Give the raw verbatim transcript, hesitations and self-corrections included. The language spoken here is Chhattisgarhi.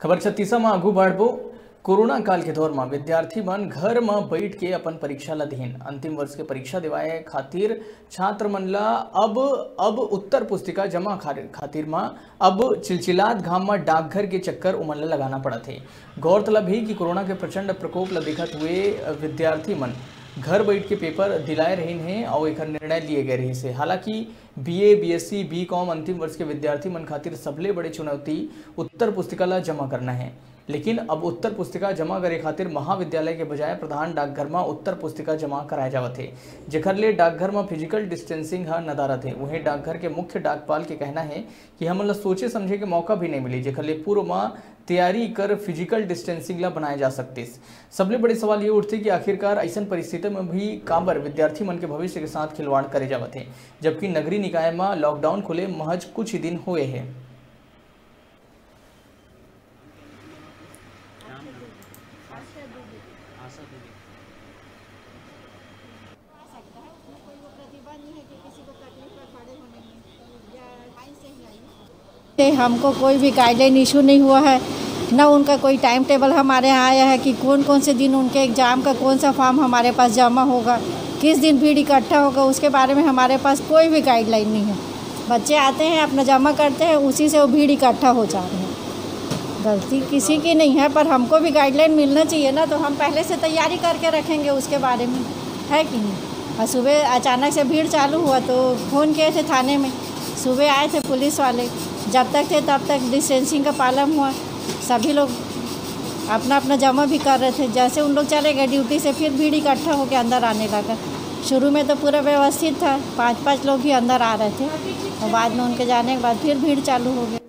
खबर छत्तीसा म आगू बढ़बो। कोरोना काल के दौर म विद्यार्थी मन घर म बैठ के अपन परीक्षा ल देहिन। अंतिम वर्ष के परीक्षा देवाए खातिर छात्र मन ल अब, अब उत्तर पुस्तिका जमा खार-, खातिर म अब चिलचिलात घाम म डाकघर के चक्कर उमन ल लगाना पड़त हे। गौरतलब हे कि कोरोना के प्रचंड प्रकोप ल देखत हुए विद्यार्थी मन घर बैठ के पेपर दिलाए रहिन हे अउ एकर निर्णय लिए गए रहिस हे। हालांकि बीए, बीएससी, बीकॉम अंतिम वर्ष के विद्यार्थी मन खातिर सबले बड़े चुनौती उत्तर पुस्तिका ला जमा करना हे। लेकिन अब उत्तर पुस्तिका जमा करे खातिर महाविद्यालय के बजाय प्रधान डाकघर म उत्तर पुस्तिका जमा कराए जावत हे, जेखर ले डाकघर म फिजिकल डिस्टेंसिंग ह नदारत हे। उहें, डाकघर के मुख्य डाकपाल के कहना हे कि हमन ला सोचे समझे के मौका भी नहीं मिली, जेखर ले पूर्व म तैयारी कर फिजिकल डिस्टेंसिंग ला बनाए जा सकतिस। सबले बड़े सवाल ये उठथे कि आखिरकार अइसन परिस्थिति म भी काबर विद्यार्थी मन के भविष्य के साथ खिलवाड़ करे जावत हे, जबकि नगरीय निकाय म लॉकडाउन खुले महज कुछ ही दिन हुए हे। हमको कोई भी गाइडलाइन इशू नहीं हुआ है, ना उनका कोई टाइम टेबल हमारे यहाँ आया है कि कौन कौन से दिन उनके एग्ज़ाम का कौन सा फॉर्म हमारे पास जमा होगा, किस दिन भीड़ इकट्ठा होगा, उसके बारे में हमारे पास कोई भी गाइडलाइन नहीं है। बच्चे आते हैं, अपना जमा करते हैं, उसी से वो भीड़ इकट्ठा हो जा रहे हैं। गलती किसी की नहीं है, पर हमको भी गाइडलाइन मिलना चाहिए ना, तो हम पहले से तैयारी करके रखेंगे उसके बारे में, है कि नहीं? और सुबह अचानक से भीड़ चालू हुआ तो फ़ोन किए थे थाने में, सुबह आए थे पुलिस वाले, जब तक थे तब तक डिस्टेंसिंग का पालन हुआ। सभी लोग अपना अपना जमा भी कर रहे थे। जैसे उन लोग चले गए ड्यूटी से, फिर भीड़ इकट्ठा होकर अंदर आने लगा। शुरू में तो पूरा व्यवस्थित था, पाँच पाँच लोग ही अंदर आ रहे थे, और बाद में उनके जाने के बाद फिर भीड़ चालू हो गई।